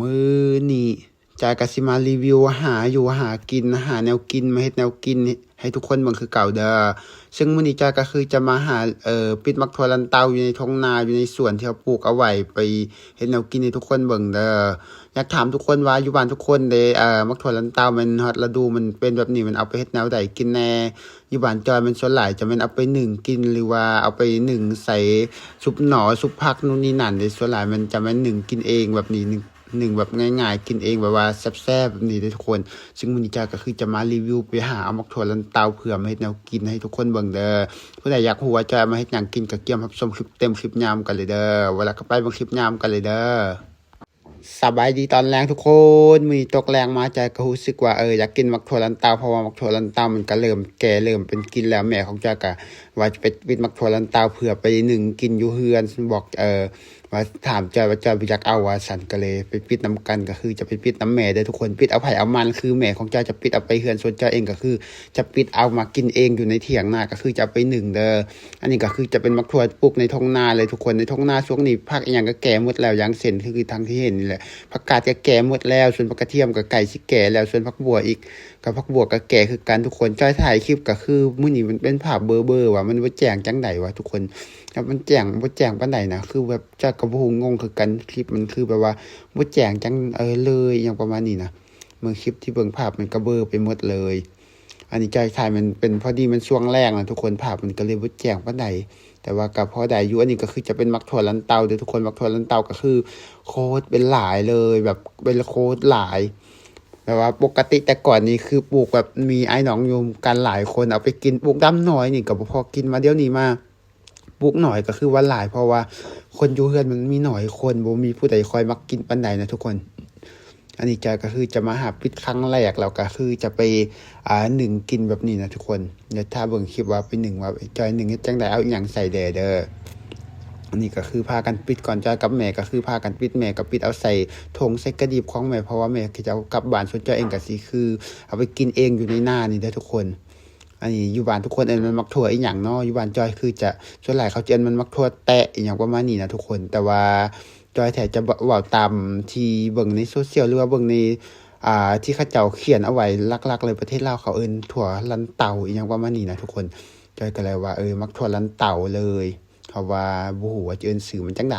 ມື້ນີ້ຈອຍກໍຊິມາຣີວິວຫາຢູ່ຫາກິນ ຫາແນວກິນມາເຮັດແນວກິນໃຫ້ທຸກຄົນເບິ່ງຄືເກົ່າເດີ. ເຊິ່ງມື້ນີ້ຈອຍກໍຄືຈະມາຫາ ເອີ ປິດໝາກຖົ່ວລັນເຕົາຢູ່ໃນທົ່ງນາ ຢູ່ໃນສວນທີ່ເຮົາປູກເອົາໄວ້ ໄປເຮັດແນວກິນໃຫ້ທຸກຄົນເບິ່ງເດີ. ຢາກຖາມທຸກຄົນວ່າຢູ່ບ້ານທຸກຄົນເດ ເອີ ໝາກຖົ່ວລັນເຕົາແມ່ນຮອດລະດູ ມັນເປັນແບບນີ້ ມັນເອົາໄປເຮັດແນວໃດກິນແດ່? ຢູ່ບ້ານຈອຍແມ່ນສ່ວນຫຼາຍຈະແມ່ນເອົາໄປໜຶ້ງກິນ ຫຼືວ່າເອົາໄປໜຶ້ງໃສ່ຊຸບໜໍ ຊຸບຜັກ ນູ່ນນີ້ນັ້ນເດ້. ສ່ວນຫຼາຍມັນຈະແມ່ນໜຶ້ງກິນເອງແບບນີ້ ໜຶ້ງ ໜຶ້ງແບບງ່າຍໆ ກິນເອງແບບວ່າແຊບໆ ແບບນີ້ເດ້ທຸກຄົນ. ເຊິ່ງມື້ນີ້ຈອຍກໍຄືຈະມາຣີວິວໄປຫາເອົາໝາກຖົ່ວລັນເຕົາເພື່ອມາເຮັດແນວກິນໃຫ້ທຸກຄົນເບິ່ງເດີ. ຜູ້ໃດຢາກຮູ້ວ່າຈອຍເອົາມາເຮັດຫຍັງກິນ ກໍກຽມຮັບຊົມຄລິບເຕັມ ຄລິບຍາວນຳກັນເລີຍເດີ. ເອົາລະ ກໍໄປເບິ່ງຄລິບຍາວນຳກັນເລີຍເດີ. ສະບາຍດີຕອນແລງທຸກຄົນ. ມື້ນີ້ຕົກແລງມາ ຈອຍກໍຮູ້ສຶກວ່າ ເອີ ຢາກກິນໝາກຖົ່ວລັນເຕົາ ເພາະວ່າໝາກຖົ່ວລັນເຕົາມັນກໍເລີ່ມແກ່ ເລີ່ມເປັນກິ່ນແລ້ວ. ແມ່ຂອງຈອຍກໍວ່າຈະໄປປິດໝາກຖົ່ວລັນເຕົາເພື່ອໄປໜຶ້ງກິນຢູ່ເຮືອນ ບອກ ເອີ ວ່າ ຖາມຈອຍວ່າຈອຍບໍ່ຢາກເອົາວ່າຊັ້ນ ກໍເລີຍໄປປິດນຳກັນ. ກໍຄືຈະໄປປິດນຳແມ່ເດີທຸກຄົນ ປິດເອົາໃຜເອົາມັນ. ຄືແມ່ຂອງຈອຍຈະປິດເອົາໄປເຮືອນ ສ່ວນຈອຍເອງກໍຄືຈະປິດເອົາມາກິນເອງຢູ່ໃນຖຽງນາ ກໍຄືຈະເອົາໄປໜຶ້ງເດີ. ອັນນີ້ກໍຄືຈະເປັນໝາກຖົ່ວປູກໃນທົ່ງນາເລີຍທຸກຄົນ. ໃນທົ່ງນາຊ່ວງນີ້ຜັກອີ່ຫຍັງກໍແກ່ໝົດແລ້ວ ຢ່າງເຊັ່ນ ຄືທາງທີ່ເຫັນນີ້ແຫຼະ ຜັກກາດກໍແກ່ໝົດແລ້ວ ສ່ວນຜັກກະທຽມກໍໃກ້ຊິແກ່ແລ້ວ ສ່ວນຜັກບົວອີກ ກໍຜັກບົວກໍແກ່ຄືກັນທຸກຄົນ. ຈອຍຖ່າຍຄລິບກໍຄືມື້ນີ້ມັນເປັນພາບເບີໆ ວ່າມັນບໍ່ແຈ້ງຈັ່ງໃດວະທຸກຄົນ ແບບມັນແຈ້ງ ບໍ່ແຈ້ງປານໃດນະ ຄືແບບຈອຍກໍບໍ່ຮູ້ ງົງຄືກັນ. ຄລິບມັນຄືແບບວ່າບໍ່ແຈ້ງຈັ່ງ ເອີ ເລີຍ ອີ່ຫຍັງປະມານນີ້ນະ. ເບິ່ງຄລິບທີ່ເບິ່ງພາບມັນກໍເບີໄປໝົດເລີຍ. ອັນນີ້ຈອຍຖ່າຍມັນເປັນ ພໍດີມັນຊ່ວງແລງນະທຸກຄົນ ພາບມັນກໍເລີຍບໍ່ແຈ້ງປານໃດ ແຕ່ວ່າກໍພໍໄດ້ຢູ່. ອັນນີ້ກໍຄືຈະເປັນໝາກຖົ່ວລັນເຕົາເດີທຸກຄົນ. ໝາກຖົ່ວລັນເຕົາກໍຄືໂຄດເປັນຫຼາຍເລີຍ ແບບເປັນໂຄດຫຼາຍ ແບບວ່າປົກກະຕິແຕ່ກ່ອນນີ້ຄືປູກແບບ ມີອ້າຍນ້ອງຢູ່ກັນຫຼາຍຄົນເອົາໄປກິນ. ປູກດຳໜ້ອຍນີ້ກໍບໍ່ພໍກິນ ມາດຽວນີ້ມາ ປູກໜ້ອຍກໍຄືວ່າຫຼາຍ ເພາະວ່າຄົນຢູ່ເຮືອນມັນມີໜ້ອຍຄົນ ບໍ່ມີຜູ້ໃດຄ່ອຍມັກກິນປານໃດນະທຸກຄົນ. ອັນນີ້ຈອຍກໍຄືຈະມາຫາປິດຄັ້ງແລກ ແລ້ວກໍຄືຈະໄປ ອ່າ ໜຶ້ງກິນແບບນີ້ນະທຸກຄົນ. ແລ້ວຖ້າເບິ່ງຄລິບວ່າໄປໜຶ້ງ ວ່າຈອຍໜຶ້ງເຮັດຈັ່ງໃດ ເອົາອີ່ຫຍັງໃສ່ແດ່ເດີ. ອັນນີ້ກໍຄືພາກັນປິດກ່ອນ ຈອຍກັບແມ່ກໍຄືພາກັນປິດ. ແມ່ກໍປິດເອົາໃສ່ຖົງໃສ່ກະດິບຂອງແມ່ ເພາະວ່າແມ່ເຂົາເຈົ້າກັບບ້ານ. ສ່ວນຈອຍເອງກໍຊິຄືເອົາໄປກິນເອງຢູ່ໃນນານີ້ເດີທຸກຄົນ. ອັນນີ້ຢູ່ບ້ານທຸກຄົນເອີ້ນມັນໝາກຖົ່ວອີ່ຫຍັງເນາະ? ຢູ່ບ້ານຈອຍຄືຈະ ສ່ວນຫຼາຍເຂົາຈະເອີ້ນມັນໝາກຖົ່ວແຕະ ອີ່ຫຍັງປະມານນີ້ນະທຸກຄົນ. ແຕ່ວ່າຈອຍແທ້ຈະເວົ້າຕາມທີ່ເບິ່ງໃນໂຊຊຽວ ຫຼືວ່າເບິ່ງໃນ ອ່າ ທີ່ເຂົາເຈົ້າຂຽນເອົາໄວ້. ຫຼັກໆເລີຍປະເທດລາວເຂົາເອີ້ນຖົ່ວລັນເຕົາ ອີ່ຫຍັງປະມານນີ້ນະທຸກຄົນ. ຈອຍກໍເລີຍວ່າ ເອີ ໝາກຖົ່ວລັນເຕົາເລີຍ ເພາະວ່າບໍ່ຮູ້ວ່າຈະເອີ້ນຊື່ມັນຈັ່ງໃດ.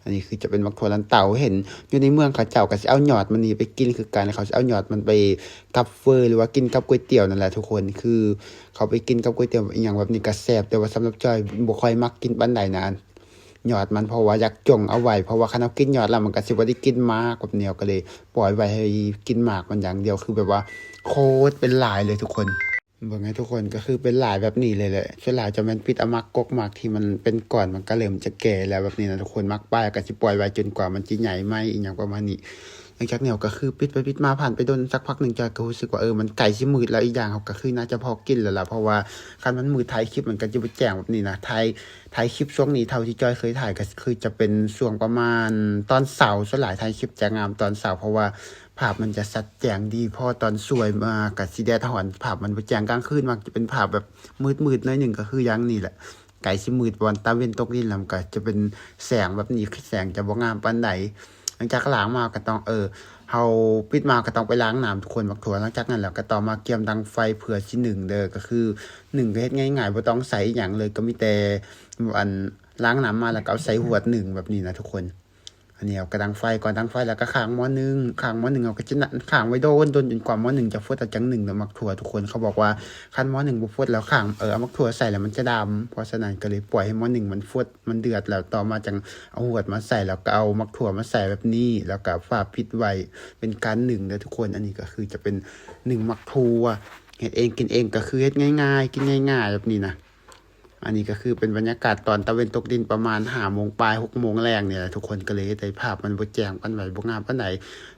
ອັນນີ້ຄືຈະເປັນໝາກຖົ່ວລັນເຕົາ ເຫັນຢູ່ໃນເມືອງເຂົາເຈົ້າກໍຊິເອົາຍອດມັນນີ້ໄປກິນຄືກັນ ເຂົາຊິເອົາຍອດມັນໄປກັບເຝີ ຫຼືວ່າກິນກັບກ໋ວຍຕຽວນັ້ນແຫຼະທຸກຄົນ. ຄືເຂົາໄປກິນກັບກ໋ວຍຕຽວອີ່ຫຍັງແບບນີ້ກໍແຊບ ແຕ່ວ່າສຳລັບຈອຍບໍ່ຄ່ອຍມັກກິນປານໃດນະ ຍອດມັນ ເພາະວ່າຢາກຈົ່ງເອົາໄວ້ ເພາະວ່າຄັນເຮົາກິນຍອດແລ້ວມັນກໍຊິບໍ່ໄດ້ກິນໝາກແບບນີ້ ກໍເລີຍປ່ອຍໄວ້ໃຫ້ກິນໝາກມັນຢ່າງດຽວ. ຄືແບບວ່າໂຄດເປັນຫຼາຍເລີຍທຸກຄົນ. ເບິ່ງໃຫ້ທຸກຄົນ ກໍຄືເປັນຫຼາຍແບບນີ້ເລີຍແຫຼະ. ສ່ວນຫຼາຍຈະແມ່ນປິດເອົາໝາກກົກ ໝາກທີ່ມັນເປັນກ່ອນ ມັນກໍເລີ່ມຈະແກ່ແລ້ວແບບນີ້ນະທຸກຄົນ. ໝາກປ້າຍກໍຊິປ່ອຍໄວ້ຈົນກວ່າມັນຈະໃຫຍ່ໃໝ່ ອີ່ຫຍັງປະມານນີ້. ຫຼັງຈາກນັ້ນກໍຄືປິດໄປປິດມາ ຜ່ານໄປດົນສັກພັກໜຶ່ງ ຈອຍກໍຮູ້ສຶກວ່າ ເອີ ມັນໃກ້ຊິມືດແລ້ວ. ອີກຢ່າງເຮົາກໍຄືໜ້າຈະພໍກິນແລ້ວລະ ເພາະວ່າຄັນມັນມືດ ຖ່າຍຄລິບມັນກໍຈະບໍ່ແຈ້ງແບບນີ້ນະ. ຖ່າຍ ຖ່າຍຄລິບຊ່ວງນີ້ ເທົ່າທີ່ຈອຍເຄີຍຖ່າຍກໍຄືຈະເປັນຊ່ວງປະມານຕອນເຊົ້າ. ສ່ວນຫຼາຍຖ່າຍຄລິບຈະງາມຕອນເຊົ້າ ເພາະວ່າ ພາບມັນຈະຊັດແຈ້ງດີ. ພໍຕອນສວຍມາກໍຊິແດດຮ້ອນ ພາບມັນບໍ່ແຈ້ງ. ກາງຄືນມັກຈະເປັນພາບແບບມືດໆໜ້ອຍໜຶ່ງ ກໍຄືຢ່າງນີ້ແຫຼະ ໃກ້ຊິມືດ ປະມານຕາເວັນຕົກດິນແລ້ວ ມັນກໍຈະເປັນແສງແບບນີ້ ແສງຈະບໍ່ງາມປານໃດ. ຫຼັງຈາກລ້າງມາກໍຕ້ອງ ເອີ ເຮົາປິດມາກໍຕ້ອງໄປລ້າງນ້ຳທຸກຄົນ ໝາກຖົ່ວ. ຫຼັງຈາກນັ້ນແລ້ວກໍຕໍ່ມາກຽມດັງໄຟເພື່ອຊິໜຶ້ງເດີ. ກໍຄືໜຶ້ງກໍເຮັດງ່າຍໆ ບໍ່ຕ້ອງໃສ່ອີ່ຫຍັງເລີຍ ກໍມີແຕ່ ອັນ ລ້າງນ້ຳມາແລ້ວກໍເອົາໃສ່ຫວດໜຶ້ງແບບນີ້ນະທຸກຄົນ. ອັນນີ້ເອົາກະດັງໄຟກ່ອນ ດັງໄຟແລ້ວກໍຄ້າງໝໍ້ໜຶ້ງ ຄ້າງໝໍ້ໜຶ້ງ ເຮົາກໍຈະຄ້າງໄວ້ດົນໆ ຈົນກວ່າໝໍ້ໜຶ້ງຈະຟົດ. ເອົາຈັ່ງໜຶ້ງເດີໝາກຖົ່ວທຸກຄົນ ເຂົາບອກວ່າຄັນໝໍ້ໜຶ້ງບໍ່ຟົດແລ້ວຄ້າງ ເອີ ເອົາໝາກຖົ່ວໃສ່ແລ້ວມັນຈະດຳ. ເພາະສະນັ້ນກໍເລີຍປ່ອຍໃຫ້ໝໍ້ໜຶ້ງມັນຟົດ ມັນເດືອດ ແລ້ວຕໍ່ມາຈັ່ງເອົາຫວດມາໃສ່ ແລ້ວກໍເອົາໝາກຖົ່ວມາໃສ່ແບບນີ້ ແລ້ວກໍຝາປິດໄວ້ ເປັນການໜຶ້ງເດີທຸກຄົນ. ອັນນີ້ກໍຄືຈະເປັນໜຶ້ງໝາກຖົ່ວ ເຮັດເອງກິນເອງ ກໍຄືເຮັດງ່າຍໆ ກິນງ່າຍໆແບບນີ້ນະ. ອັນນີ້ກໍຄືເປັນບັນຍາກາດຕອນຕາເວັນຕົກດິນ ປະມານຫ້າໂມງປາຍ ຫົກໂມງແລງນີ້ແຫຼະທຸກຄົນ. ກໍເລີຍເຮັດໃຫ້ພາບມັນບໍ່ແຈ້ງປານໃດ ບໍ່ງາມປານໃດ.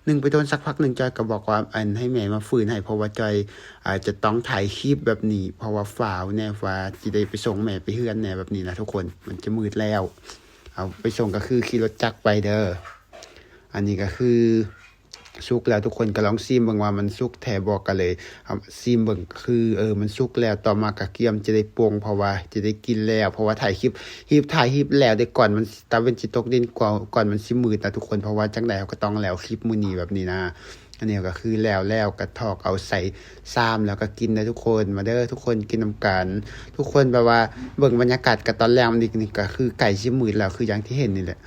ໜຶ້ງໄປໂດນສັກພັກໜຶ່ງ ຈອຍກໍບອກວ່າ ອັນ ໃຫ້ແມ່ມາຝືນໃຫ້ ເພາະວ່າຈອຍ ອາ ຈະຕ້ອງຖ່າຍຄລິບແບບນີ້ ເພາະວ່າຟ້າວແດ່ ວ່າຊິໄດ້ໄປສົ່ງແມ່ໄປເຮືອນແດ່ແບບນີ້ນະທຸກຄົນ. ມັນຈະມືດແລ້ວ ເອົາໄປສົ່ງກໍຄືຂີ່ລົດຈັກໄປເດີ. ອັນນີ້ກໍຄື ສຸກແລ້ວ ທຸກຄົນກໍລອງຊີມເບິ່ງວ່າມັນສຸກແທ້ບໍ່ ກໍເລີຍເອົາຊີມເບິ່ງ ຄື ເອີ ມັນສຸກແລ້ວ. ຕໍ່ມາກໍກຽມຈະໄດ້ປົງ ເພາະວ່າຈະໄດ້ກິນແລ້ວ ເພາະວ່າຖ່າຍຄລິບ ຮີບຖ່າຍຮີບແລ້ວເດ້ ກ່ອນມັນ ຕາເວັນຊິຕົກດິນ ກ່ອນ ກ່ອນມັນຊິມືດນະທຸກຄົນ ເພາະວ່າຈັ່ງໃດເຮົາກໍຕ້ອງແລ້ວຄລິບມື້ນີ້ແບບນີ້ນະ. ອັນນີ້ກໍຄືແລ້ວແລ້ວກໍຖອກເອົາໃສ່ຊາມ ແລ້ວກໍກິນເດີທຸກຄົນ. ມາເດີທຸກຄົນ ກິນນຳກັນ. ທຸກຄົນແບບວ່າເບິ່ງບັນຍາກາດກັນຕອນແລງນີ້ ນີ້ກໍຄືໃກ້ຊິມືດແລ້ວ ຄືຢ່າງທີ່ເຫັນນີ້ແຫຼະ.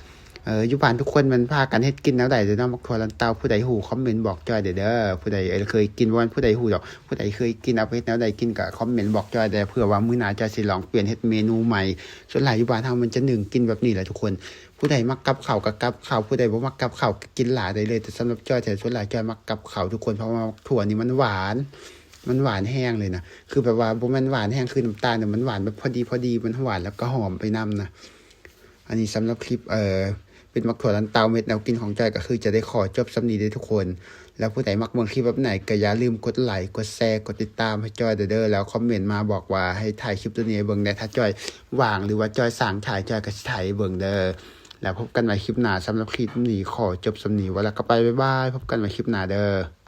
ເອີ ຢູ່ບ້ານທຸກຄົນມັນພາກັນເຮັດກິນແນວໃດເດີເນາະ ໝາກຖົ່ວລັນເຕົາ ຜູ້ໃດຮູ້ຄອມເມັນບອກຈ້ອຍແດ່ເດີ. ຜູ້ໃດເຄີຍກິນ ບໍ່ແມ່ນຜູ້ໃດຮູ້ດອກ ຜູ້ໃດເຄີຍກິນ ເອົາໄປເຮັດແນວໃດກິນກໍຄອມເມັນບອກຈ້ອຍແດ່ ເພື່ອວ່າມື້ໜ້າຈອຍຊິລອງປ່ຽນເຮັດເມນູໃໝ່. ສ່ວນຫຼາຍຢູ່ບ້ານເຮົາມັນຈະໜຶ້ງກິນແບບນີ້ແຫຼະທຸກຄົນ. ຜູ້ໃດມັກກັບເຂົ້າກໍກັບເຂົ້າ ຜູ້ໃດບໍ່ມັກກັບເຂົ້າກໍກິນຫຼາໄດ້ເລີຍ. ແຕ່ສຳລັບຈ້ອຍແທ້ ສ່ວນຫຼາຍຈ້ອຍມັກກັບເຂົ້າທຸກຄົນ ເພາະວ່າໝາກຖົ່ວນີ້ມັນຫວານ ມັນຫວານແຮງເລີຍນະ. ຄືແບບວ່າບໍ່ແມ່ນຫວານແຮງຄືນ້ຳຕານນະ ມັນຫວານແບບພໍດີໆ ມັນຫວານແລ້ວກໍຫອມໄປນຳນະ. ອັນນີ້ສຳລັບຄລິບ ເອີ ເປັນໝາກຖົ່ວລັນເຕົາເມັດແນວກິນຂອງຈ້ອຍ ກໍຄືຈະໄດ້ຂໍຈົບສ່ຳນີ້ເດີທຸກຄົນ. ແລ້ວຜູ້ໃດມັກເບິ່ງຄລິບແບບໃດກໍຢ່າລືມກົດໄລ ກົດແຊ ກົດຕິດຕາມໃຫ້ຈ້ອຍເດີ ແລ້ວຄອມເມັນມາບອກວ່າໃຫ້ຖ່າຍຄລິບໂຕນີ້ໃຫ້ເບິ່ງແດ່. ຖ້າຈ້ອຍວ່າງ ຫຼືວ່າຈ້ອຍສ້າງຖ່າຍ ຈ້ອຍກໍຊິຖ່າຍໃຫ້ເບິ່ງເດີ. ແລ້ວພົບກັນໃໝ່ຄລິບໜ້າ. ສຳລັບຄລິບນີ້ຂໍຈົບສ່ຳນີ້ ວ່າແລ້ວກໍໄປ ບາຍບາຍ ພົບກັນໃໝ່ຄລິບໜ້າເດີ.